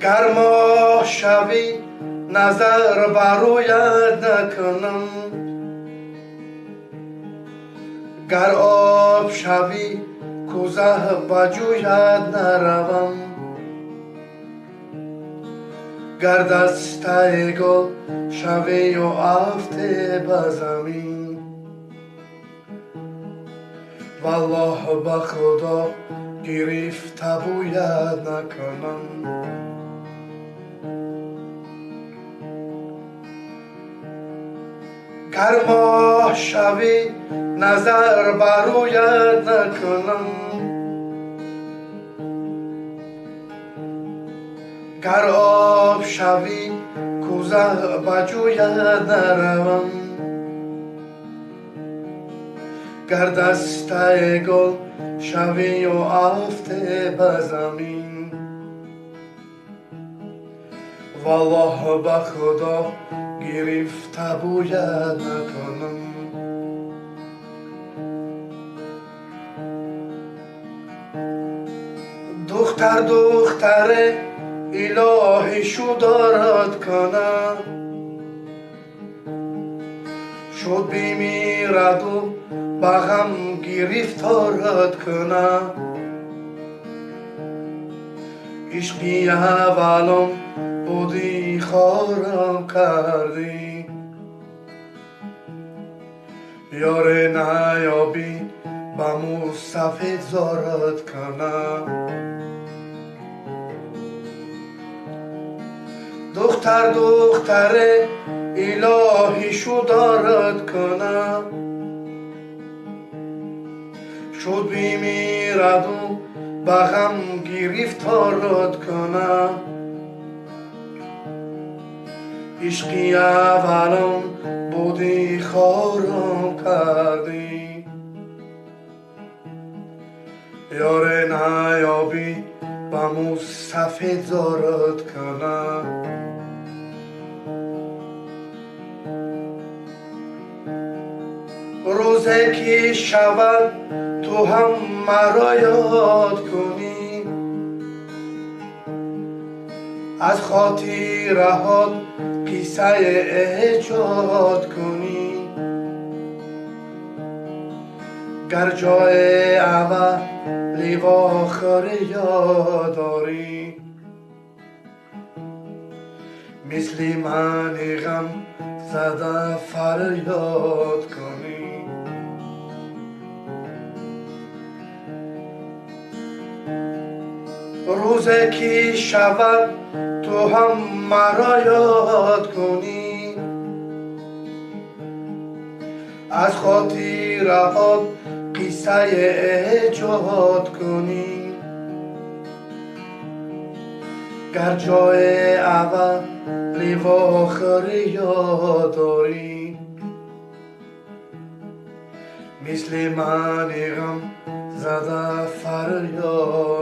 Гар моҳ шавӣ назар ба рӯят накунам, гар об шавӣ кӯза ба ҷӯят наравам, гар дастаи гул шавию афте ба замин, валлоҳ ба худо гирифта бӯяд накунам. Гар моҳ шавӣ назар ба рӯят накунам, гар об шавӣ кӯза ба ҷӯят наравам, гар дастаи гул шавию афте ба замин, валлоҳ ба худо гирифта бӯяд накунам. Духтар духтаре илоҳӣ шудорад кунад, шуд бимираду ба ғам гирифторат кунад. Ишқи аввалам будӣ хорам кардӣ, ёре наёбӣ ба мӯсафед зорат кунад. Духтар духтаре илоҳӣ шудорат кунад, шуд бимираду ба ғам гирифторат кунад. Ишқи аввалам будӣ хорам кардӣ, ёре наёбӣ ба мӯсафед зорат кунад. Рӯзе ки шавад ту ҳам маро ёд кунӣ, аз хотираҳот қиссае эҷод кунӣ. Гар ҷои аввали охир ёд дорӣ, мисли мани ғам зада фарёд кунӣ. Рӯзе ки шавад ту ҳам маро ёд кунӣ, аз хотираҳот қиссае эҷод кунӣ. Гар ҷои аввали охир ёд дорӣ, мисли мани ғам зада фарёд